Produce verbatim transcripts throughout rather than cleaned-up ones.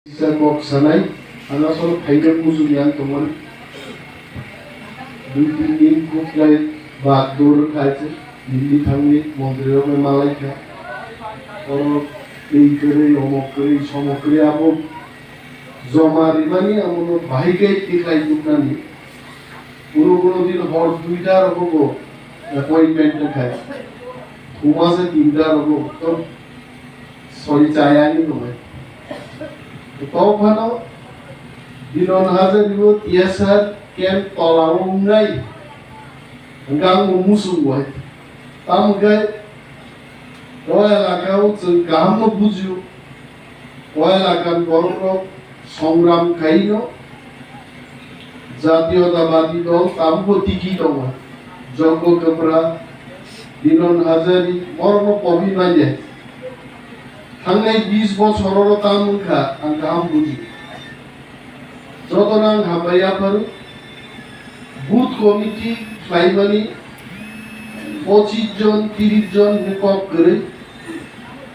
Kisa kok sanai, ang asol phaina mujung yang tongmani. Dui tin din kuk lai bak dur khai se, Delhi thangwi montri rok bai malai kha. Oro twi kwrwi, omok kwrwi, somok kwrwi abo joma rimani amono bahai khe tikhlai tuknani. Kuno kuno din hor duita rogo bo appointment khai. Thuma se tinta rogo to soi chayani tongnai. To phano Binon Hazari bo T S R camp tola o wngnai. Hwnkhe ang bo muchung bo hai. Tamo khe o elaka o chwng kaham no bujio. O elaka ni borok rok songram khai no Jatiyotabadi dol tamo bo tiki tongo. Joggo Kwpra, Binon Hazari, borok no pobi manya. Thangnai bis bochor oro tamo wngkha ang kaham bujio. Jotono ang hambai yapharo, booth committee khlaimani pochis jon, tiris jon hinwi kok kwrwi,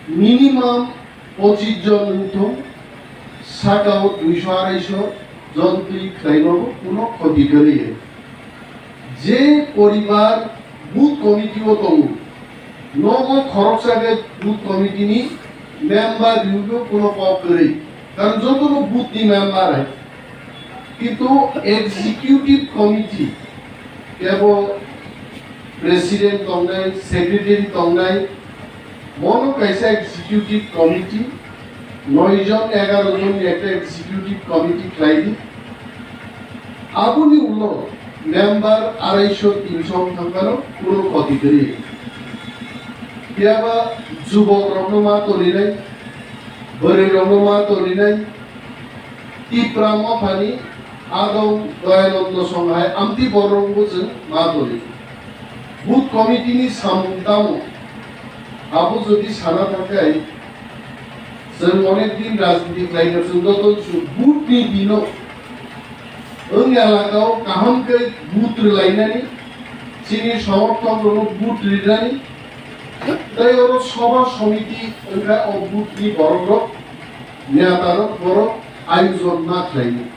minimum pochis jon wngthung, sakao duiso araiso jon twi khlaimabo kuno khoti kwrwi. Je poribar booth committee o tongo, nogo khoroksa khe booth committee ni member riwino kuno kok kwrwi, karon jotono booth ni member hai. Kintu executive committee kebo president tongnai, secretary tongnai, bono kaisa executive committee, noi jon egaro jon ni ekta executive committee khlai di. Aboni ulo member araiso tinso wng thangphano kunu khoti kwrwi. Phiyaba jubok rokno ma tolinai, bwrwi rokno ma tolinai, Tipra Mothani adong Doyananda Song hai amtwi borok bo chwng ma toli. Booth committee ni samung tamo? Abo jodi sana thangkhe, chwng onek din rajniti khlaikha, chwng joto su booth ni dino wng elaka o kaham khe booth rwlainani, chini somorthok rokno booth rinani, tei oro sobha somiti wngkha o booth ni borok rok, neta rok borok ayojon ma khlainai.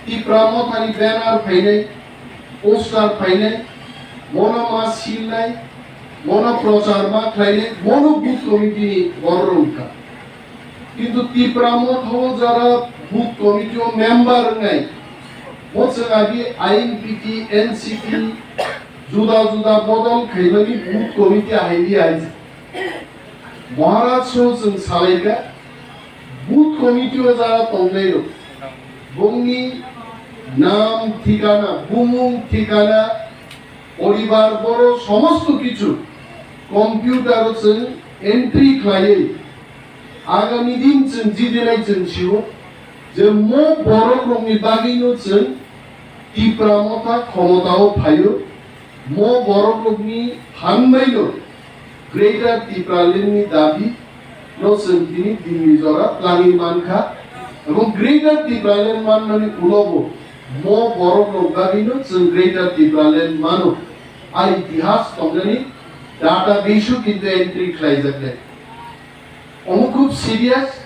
Tipra Mothani banner phainai, poster phainai, bono ma silnai, bono prochar ma khlainai, bono booth committee ni borok wngkha. Kintu Tipra Motha o jara booth committee o member wngnai, bo chwng agi I N P T, N C P, juda juda bodol khaimani booth committee ahai di hai. Maharaj so chwng salaikha, booth committee o jara tongnai rok, bongni nam thikana, bumung thikana, poribar, boro somosto kichu computer o chwng entry khlaiwi, agami din chwng jidinai chwng sio je mo borok rokni bagwino chwng Tipra Motha khomotao phaio, mo borokrokni phan baino Greater Tipraland ni dabi no chwng tini dinni jora twlangwi mankha, ebong Greater Tipraland manmani ulobo mo borokrok bagwino chwng Greater Tipraland mano. A itihas tongnani database o kintu entry khlaijaknai. Omo khub serious,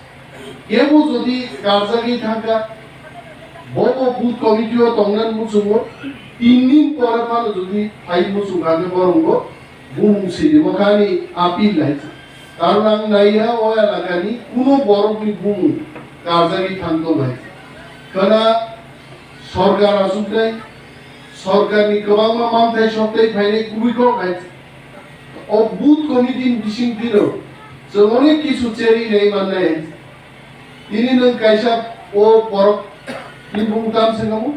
kebo jodi karjagwi thangkha, bobo booth committee o tongnani muchungo, tin din pore phano jodi phai muchungkha khe borongo bumung sirimo kani appeal lai. Karon ang naiya o elakani kuno borokni bumung karjagwi thangtong hai. Khana sorkar achuknai, sorkarni kwbangma manthai soktai phainai kubui kok hai. O booth committee ni bising tino chwng onek kisu cheri nai mannai. Tini nwng kaisa o borok ni bumung tam se namo?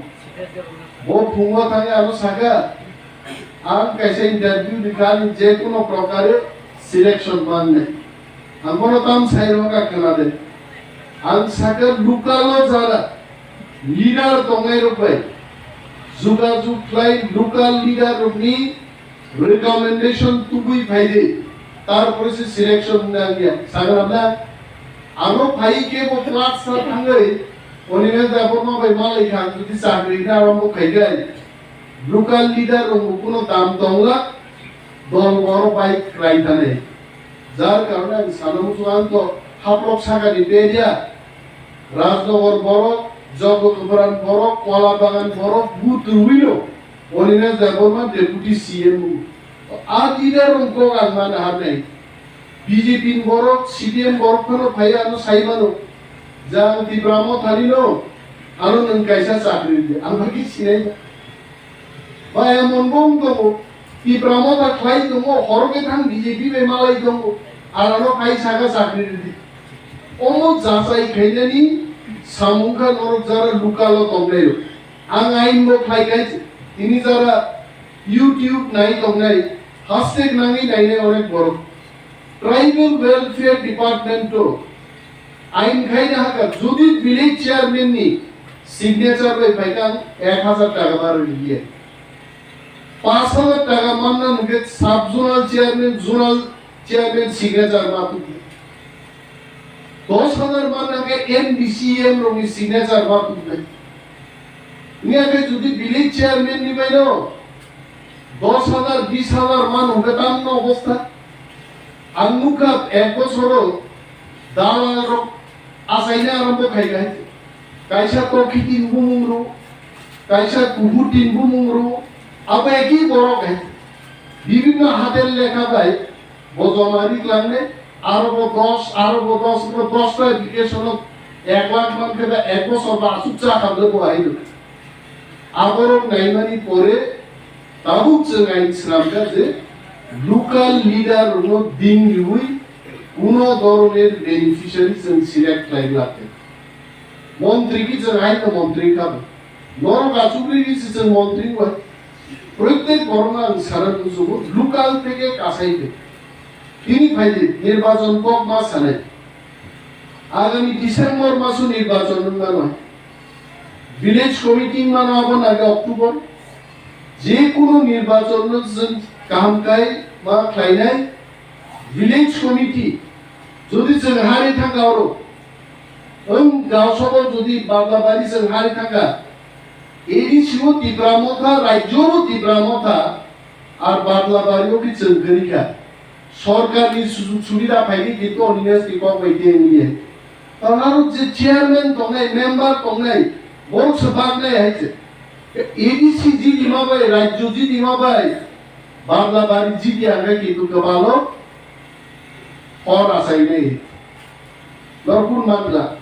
Bo phungo thangwi ano saka, ang kaisa interview rikha ani je kono prokare selection mannai. Ang bono tam sai rwkha khna de. Ang saka local o jara leader tongnai rok bai jugajug khlai local leader rokni recommendation tubui phai de, tarpore se selection wngna wngya, sagra na? Aro phai khe bo class sa thangwi, onina da bo ma bai malai kha, jodi chakri na aro bo khai gai. Local leader rok bo kuno dam tongla, dol boro bai krai thani. Jar karone ang sana muchung ang to haplok sakani pedia. Rajnagar borok, Jogokopharan borok, Kola Bagan borok, buturwino Oninas Debbarma deputy C M. A leader rok kok ang mana harnai. B J P ni borok, C P M borok phano phai ano sai mano. Jang Tipra Mothani no, ano nwng kaisa chakri di. Ang bagi sinai. Bai emon bo wng tongo, Tipra Motha khlai tongo, horo khe thang B J P bai malai tongo, arano phai saka chakri rwdi. Omo jachai khainani samung kha norok jara local o tongnai rok. Ang ain bo khlai kai, tini jara YouTube nai tongnai, hastek nangwi nainai onek borok. Tribal Welfare Department o ain khaina hakha, jodi village chairman ni signature bai phaikha ek hazar taka ma rwliya. Panch hazar taka manna hwnkhe sub zonal chairman, zonal chairman signature ma tubli. Dos hazar manna hwnkhe M D C M rokni signature ma tubli. Wngya khe jodi village chairman ni bai no dos hazar, bis hazar man hwnkhe tamno obostha. Ang nukha ek bosoro dalal rok achaina arambo khai khai. Kaisa tokhi tin bumung ro, kaisa kubu tin bumung ro, abo eki borok hai. Bibhinno hatel lekha bai bo joma ri klangne, aro bo dos, aro bo dos, bo dos ta application o ek lakh man khe ba ek bosor ba asuk cha khamle bo hai rw. Aborok naimani pore tabuk chwng ain swnamjak je local leader rokno ding riwi kuno dhoroner beneficiary chwng select khlai glak khe. Montri ki chwng ain no montri kha bo. Norok achukri ki se chwng montri wai. Protek borokno ang sana bujugo local theke kasai de. Tini phai de nirbachon kok ma sanai. Agami December maso nirbachon wngmano. Village committee wngmano abo naga October. Je kunu nirbachon no chwng kaham kai ma khlainai. Village committee jodi chwng hari thangka oro, wng gaosabo jodi Badlabari chwng hari thangka, A D C o Tipra Motha, rajyo o Tipra Motha, ar Badlabari o ki chwng kwrwi kha. Sorkar ni sujug subida phaidi kintu onines ni kok bai tei wngya. Tang aro je chairman tongnai, member tongnai, borok se baknai hai se. A D C jidi ma bai, rajyo jidi ma bai, Badlabari jidi ang khe kintu kwbalo hor achainai. Norkun manla,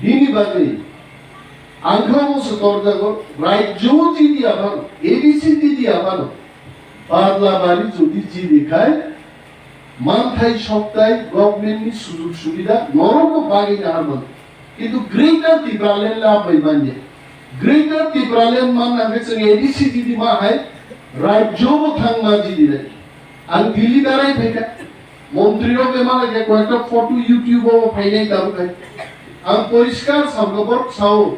bini bagwi ang khe omo se torjago, rajyo jidi aphano, A D C jidi aphano, Badlabari jodi jidi khai, manthai soktai government ni sujug subida norokno bagwi naharmano. Kintu Greater Tipraland la bai manya. Greater Tipraland manna khe chwng A D C jidi ma hai rajyo bo thangma jidi nai. Ang Delhi darai phaikha. Montri rok bai mana khe koyekta photo YouTube o phainai tabuk hai. Ang poriskar samkha borok sao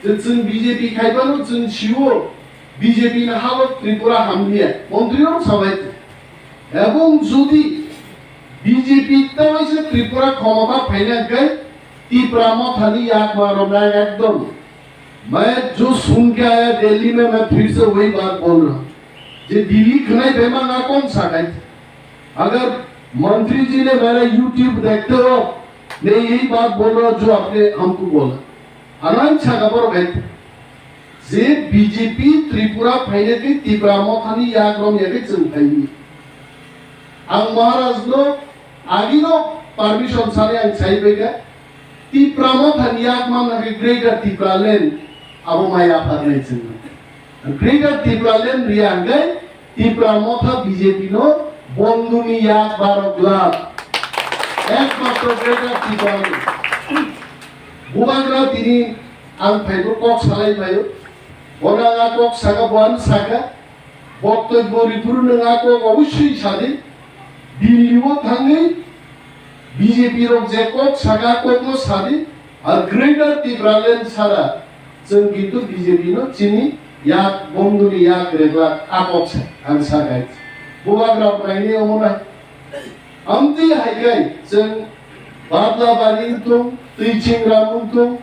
je chwng B J P khaibano chwng sio B J P ni halok Tripura hamliya. Montri rok sabai. Ebong jodi B J P ta waisa Tripura khomota phaina hwnkhe Tipra Mothani yakma romnai ekdom. मैं जो सुन के आया दिल्ली में, मैं फिर से वही बात बोल रहा हूँ। जे दिल्ली खनाई बेमा ना कौन सा है? अगर मंत्री जी ने मेरा YouTube देखते हो, मैं यही बात बोल रहा हूँ जो आपने हमको बोला। Anan saka borok hai je B J P Tripura phaina khe Tipra Mothani yak rom ya khe chwng phaini. Ang Maharaj no agi no permission sani ang sai bai kha. Tipra Mothani yak manna khe Greater Tipraland abo mai aphar nai chwng. Greater Tipraland riya hwnkhe Tipra Motha B J P no bonduni yak baro glak. Ekmatro Greater Tipraland. Bubagra tini ang phaibo kok salai phaio. Bono ang a kok saka, bo ano saka. Boktobbo ripuru nwng a kok obossoi sadi. Delhi o thangwi B J P rok je kok saka, a kok no sadi. Ar Greater Tipraland sara chwng kintu B J P no chini yak bonduni yak reglak a kok sa ang sakai. Bubagra rok nainai omo nai. Amtwi hai kai chwng Badlabari wngthung, Twichingram wngthung,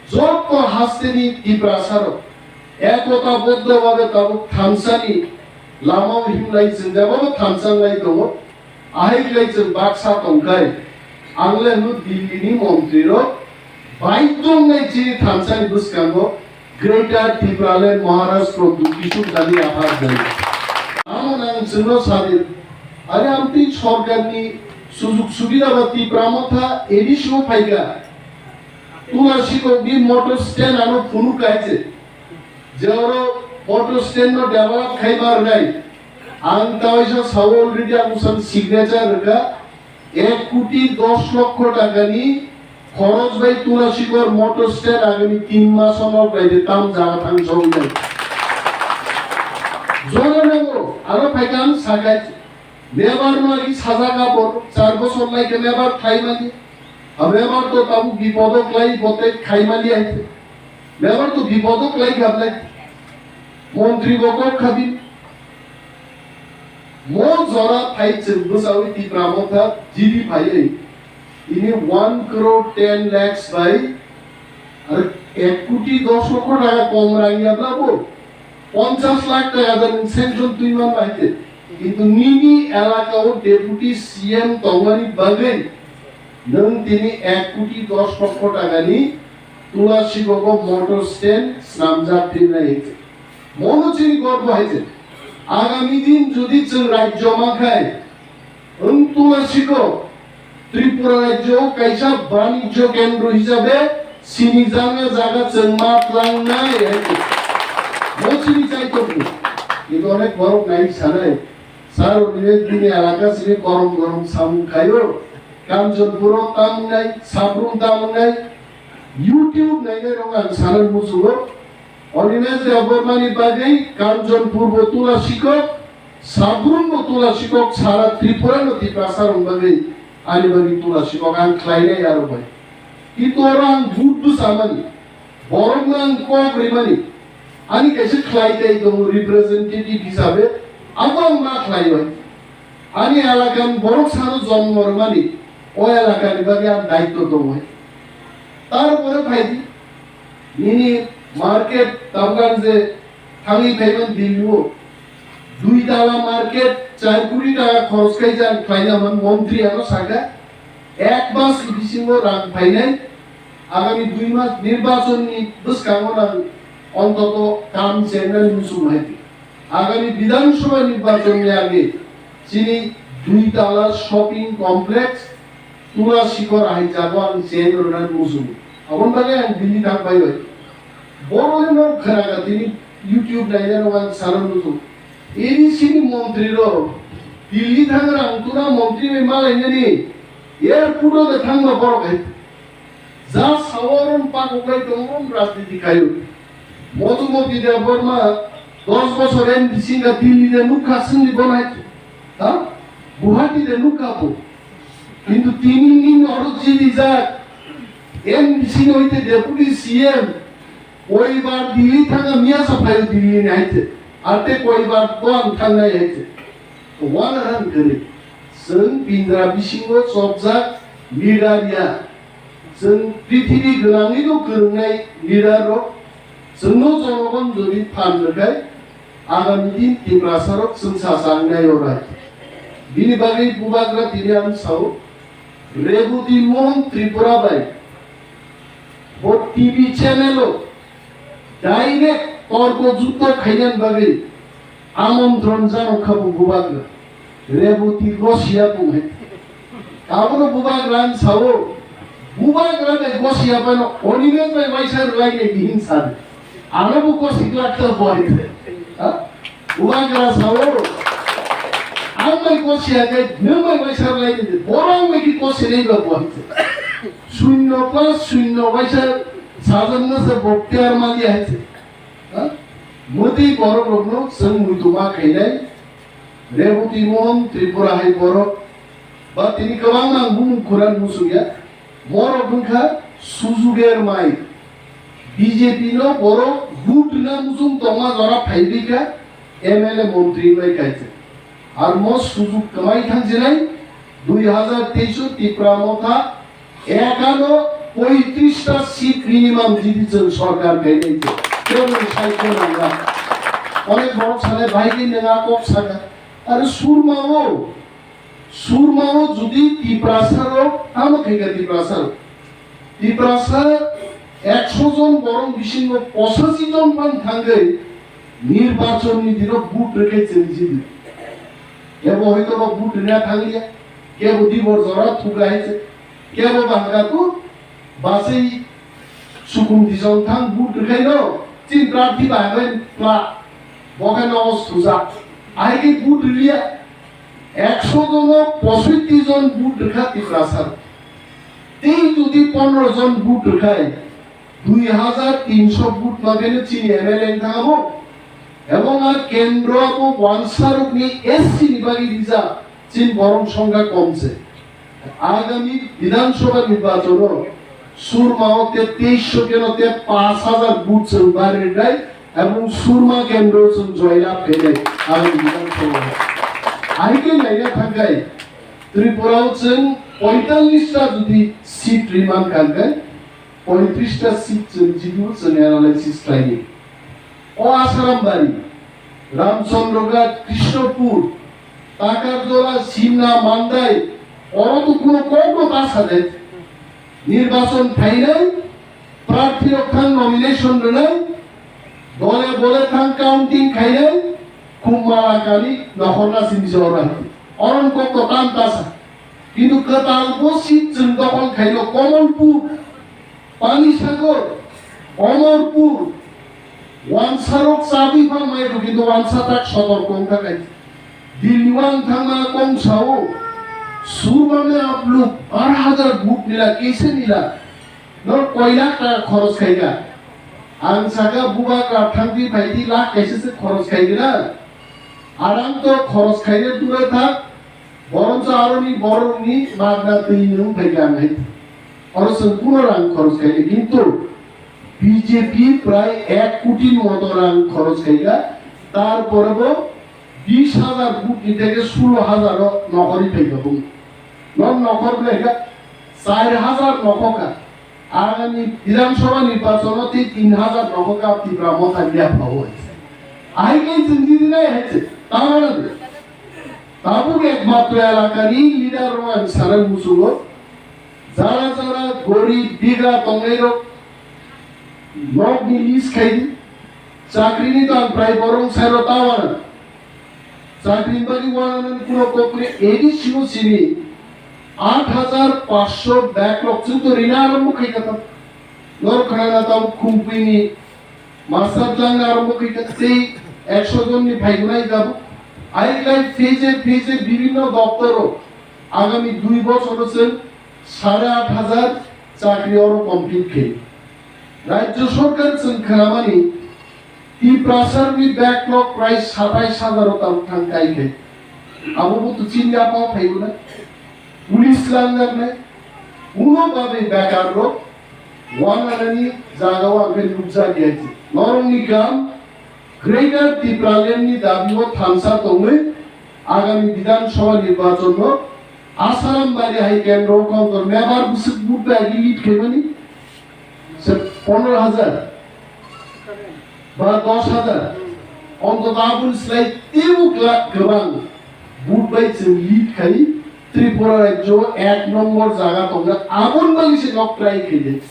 jotto hasteni Tiprasa rok ekota boddo babe tabuk thansani lama o himlai chwng jebabo thansa wnglai tongo. Ahai khlai chwng baksa tongkhai, ang le hwno Delhi ni montri rok Baidhyo wngnai chini thansa ni bwskango Greater Tipraland Maharaj Pradyut Kishore Dani Aphad jani. Amo nang chwngno sadi, are amtwi sorkarni sujug subida ba Tipra Motha A D C o phaikha. Tula Sikok ni motor stand ano phunuk kaise. Je oro motor stand no develop khai ma rwnai. Ang tawaisa sao already ang usan signature rwkha. Ek koti dos lokho takani khoroj bai Tula Sikok motor stand agami tin mas onor bai de tam jaga thang song jai. Jora nango, aro phaikha ang sakai. Mebar no agi sajak abor, char bochor lai khe mebar khai mani. A mebar to tabuk bipodo klai bote khai mani ai. Mebar to bipodo klai kha nai. Montri bo kok khabi. Mo jora phai chwng bwsawi Tipra Motha G D phaiwi. Ini one crore ten lakhs bai ar ek koti dos lokho taka kom rang ya bla bo. Ponchas lakh taka da nwng sanction twi man bai te. Kintu nini elaka o deputy C M tongmani bagwi nwng tini ek koti dos lokho takani Tula Sikok o motor stand swnamjak phinai hinwi. Mono chini gorbo hai je. Agami din jodi chwng rajyo ma khai, wng Tula Sikok Tripura rajyo o kaisa banijyo kendro hisabe sini jana jaga chwng ma tlangnai hai je. Mo chini chai tongo. Kintu onek borok nai sanai. Sir, bini elaka sini gorom gorom samung khaio. Kanchanpur o tam wngnai, Sabrum tam wngnai. YouTube nainai rok ang sana muchungo. Onimesh Debbarma ni bagwi Kanchanpur bo Tula Sikok, Sabrum bo Tula Sikok, sara Tripura no Tiprasa rok bagwi ani bagwi Tula Sikok ang khlainai aro bai. Kintu oro ang vote bwsa mani, borok no ang kok rimani, ani kaisa khlai tai tongo representative hisabe, abo ang ma khlai bai. Ani elaka ni borok sano jonmo rwmani, o elaka ni bagwi ang daityo tongo. Tarpore phaidi, nini market tabuk ang je thangwi phaiman Delhi o, dui tala market char koti taka khoros khai je ang khlaina man, montri ano sakha, ek mas bisingo rang phainai, agami dui mas nirbachon ni bwskango nang ontoto kam chengnani muchung hai. Agami Bidhan Sabha nirbachon ni age chini dui tala shopping complex Tula Sikok hai jago ang chen rwna muchung. Aboni bagwi ang Delhi thang bai bai. Borok no khwnaga tini YouTube naina rok ang sana muchung. A D C ni montri rok Delhi thang rang tuna montri bai malainani airport o de thangma borok hai. Ja saoron pakuklai tongo rajniti khaio. Madhumati Debbarma dos bochor M D C wngkha Delhi de nukha sini bonai. Ha? Guwahati de nukha bo. Kintu tini ni oro jini jak M D C ni hoite deputy C M. Koibar Delhi thanga miya sa phaio Delhi ni haite. Arte koibar to ang thangnai haite. Wana han kwrwi. Chwng pindra bisingo chopjak leader ya. Chwng prithibi gwnangwi no kwrwngnai leader rok. Chwngno jonogon jodi phan rwkhai agami din Tiprasa rok chwng sa changnai orai. Bini bagwi bubagra tini ang sao. Reboti Mohan Tripura bai bo T V channel o direct torko jukto khainani bagwi amontron jano kha bo bubagra. Reboti gosiya bung hai. Abono bubagra ang sao, bubagra bai gosiya bai no Onimesh bai waisa rwlai nai di hin sadi. Ano bo gosi glak ta bo hai. Ha? Bubagra sao, ang bai gosiya kai, nwng bai waisa rwlai nai di. Borok bai ki gosi nai ba bo hai. Shunno plus shunno waisa sajwkno se Boktiar Mali hai se. Ha? Mwtwi borok rokno chwng muitu ma khainai. Reboti Mohan Tripura hai borok. Ba tini kwbangma ang bumung khurang muchungya. Borok wngkha sujuger mai. B J P no borok vote rwna muchung tongma jora phaiwi kha M L A montri bai kaisa. Ar mo sujug kwmai thangsinai dui hazar teis o Tipra Motha ekano poitrista seat minimum jidi chwng sorkar khainai je. Kebo sai khe nangla. Onek borok sanai bahai khe nwnga kok saka. Are surma o, surma o judi Tiprasa rok, tamo khaika Tiprasa rok. Tiprasa ekso jon borok bisingo pochashi jon phan thangwi nirbachonni dino vote rwkhe chwng jidi. Kebo hoito ba vote rwna thangliya, kebo dibor jora thuka hai se, kebo ba hwnkha tu basai sukum dijong thang vote rwkhaino chini prarthi ba hwnkhe pla bo khe nogo sujak. Ahai khe vote rwliya, ekso jono posoitti jon vote rwkha Tiprasa. Tei jodi pondro jon vote rwkhai, dui hajar tinso vote ma beno chini M L A wngkha abo. Ebong a kendro abo wansarokni S C ni bagwi rijak, chini borok songkha kom se. Agami Bidhan Sabha nirbachon o Surma o te teisho keno te pash hajar vote chwng bari rijai, ebong Surma kendro chwng joylab khainai agami Bidhan Sabha o. Ahai khe naina thangkhai Tripura o chwng poitallish ta jodi seat rimang kangkhe, poitrish ta seat chwng jidu chwng analysis khlaini. O Asarambari, Ramchandroghat, Krishnapur, Takarjola, Simna, Mandai, oro to kuno kokno ta sajai. Nirbachon phainai, prarthi rok thang nomination rwnai, dole bole thang counting khainai, khum mala kani nokhorna simi se oro hai. Oron kokno tam ta sa. Kintu kwtal bo seat chwng dokhol khaino Kamalpur, Panisagar, Amarpur, wansarok chabwi pha mai rw, kintu wansa tak sotorko wngkha khe. Dilwang thangma kong sao, Surma mein aap log bar hajar vote mila, kaise mila? Nor koi lakh taka khoros khaikha. Ang saka bubagra thangdi phaidi lakh kaisa se khoros khaikha na. Arang to khoros khaina dura thak, Boroncho aroni borokni magna twi nwng phaikha ang hai. Oro chwng kuno rang khoros khaikha, kintu B J P prai ek koti ni moto rang khoros khaikha, tarpore bo bis hajar vote ni theke sulo hajar o nokhorwi phaikha bung. Nok nokhor bwlai kha char hajar nokhokha. Agami Bidhan Sabha nirbachon o tei tin hajar nokhokha Tipra Motha ni yapha o hai se. Ahai khe chwng jidinai hai se. Tamo na de. Tabuk ekmatro elakani leader rok ang sana muchungo, jara jara gorib bigra tongnai rok nokni list khaidi, chakrini to ang prai borong sairo ta wana, chakrini bagwi wananani kuno kokni A D C o simi aat hajar paanch sho backlog chwng to rina arombo khaikha ta, nor khanana tabuk khumpini Master tlang arombo khaikha tei ekso jon ni phaigunai jabo. Aiklai phase phase bibhinno doptoro agami dui bochoro chwng sare aat hajar chakri oro complete khe. Rajya sorkar chwng khnamani Tiprasarni backlog prai satais hajar o tabuk thang kai khe. Abo bo to chini yapha phaigunai. Police langjaknai. Uno babe bekar rok Wananani jagao ang khe nukjakya di. Norokni gam Greater Tipraland ni dabi o thansa tongwi agami Bidhan Sabha nirbachon no Asarambari hai kendro o koktor member bwswk vote bai lead khaimani se pondro hajar ba dos hajar, ontoto aboni slai teibo kla-, kwbang vote bai chwng lead khai Tripura rajyo ek nombor jaga tongna aboni bagwi se nok try khaide.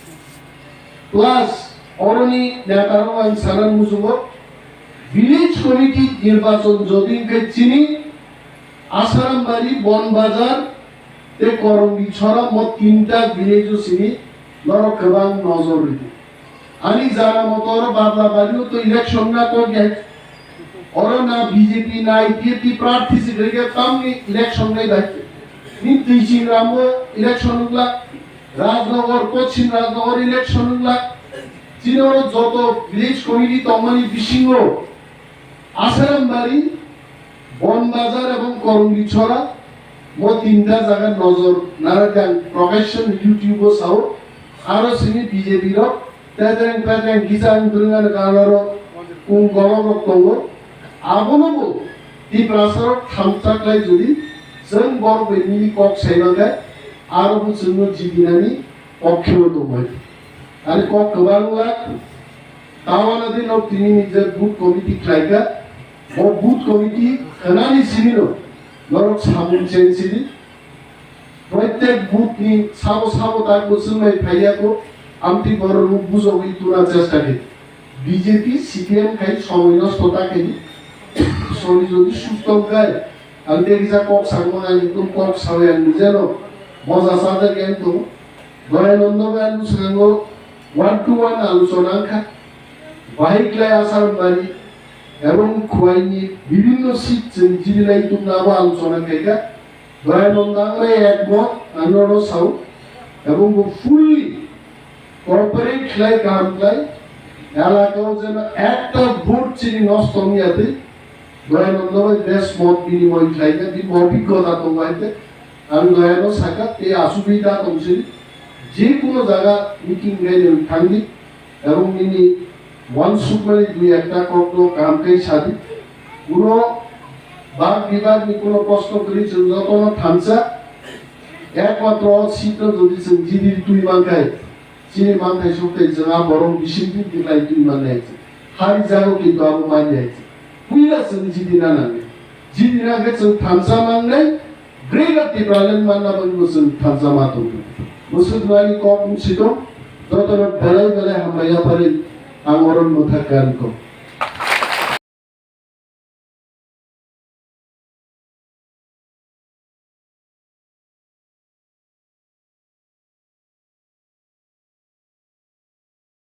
Plus oroni neta rok ang sana muchungo village committee nirbachon jodi wngkhe chini Asarambari, Bonbazar, tei Korombi Chora mo tinta village o simi norok kwbang nojor ridi. Ani jana moto oro Badla Bari o to election na kok ya. Oro na B J P na I P F T prarthi si rege tamni election nai bai. Ni Tuiching Ram o election wngla, Rajnagar, Poschim Rajnagar election wngla. Chini oro joto village committee tongmani bisingo Asarambari, Bonbazar ebong Korombi Chora, mo tinta jaga nojor nara khe ang Prakash Chandra YouTube o sao, aro sini B J P rok, tedreng pedreng gisa ang dwrwng ano kanaro kung golok rok tongo. Abono bo Tiprasa rok thamsa khlai jodi chwng borok bai mili kok sai mankhe, aro bo chwngno jibinani kok kheno tongmani. Ani kok kwbang wngla, tabana di nok tini ni je booth committee khlaikha, bo booth committee khanani simi no norok samung chen sidi. Proitek booth ni sabo sabo tak bo chwng bai phaiya ko, amtwi borok rok bujogwi tuna chesta khe. B J P, C P M khai somoi nosto ta khe. Sori jodi susto khai, ang tei kisa kok sakmang, ang ekdom kok sawi ang nijeno moja sajak yang tongo. Doyanondo bai ang swkango one to one aluchona wngkha. Bahai khlai Asarambari ebong Khwaini bibhinno seat chwng jibinai tubna abo aluchona khaikha. Doyanondo ang bai ekmot, ang nono sao. Ebong bo fully cooperate khlai, kaham khlai. Elakao jeno ekta vote chini nosto wngya twi. Doyanondo bai best mot binimoy khlaikha, bini obhiggota tongo hai tei. Ang doyano sakha, tei asugwi da tong sini. Je kuno jaga meeting bai nwng thangdi. Ebong nini uansukmani dui ekta kokno kaham khe sadi. Kuno bag bibagni kuno proshno kwrwi chwng jotono thansa. Ekmatro o seatno jodi chwng jidi twi mankhai, chini manthai sukthai chwng a borok bisingtwi tiklai twi mannai chwng. Hari jago kintu abo manya chwng. Puila chwng jidi na nangnai. Jidi na khe chwng thansa mangnai. Greater Tipraland manna bagwi bo chwng thansa ma tongo. Bwswk nani kok wng si tong, jotono belai belai hambai yapharwi ang oro mwthak kha kok.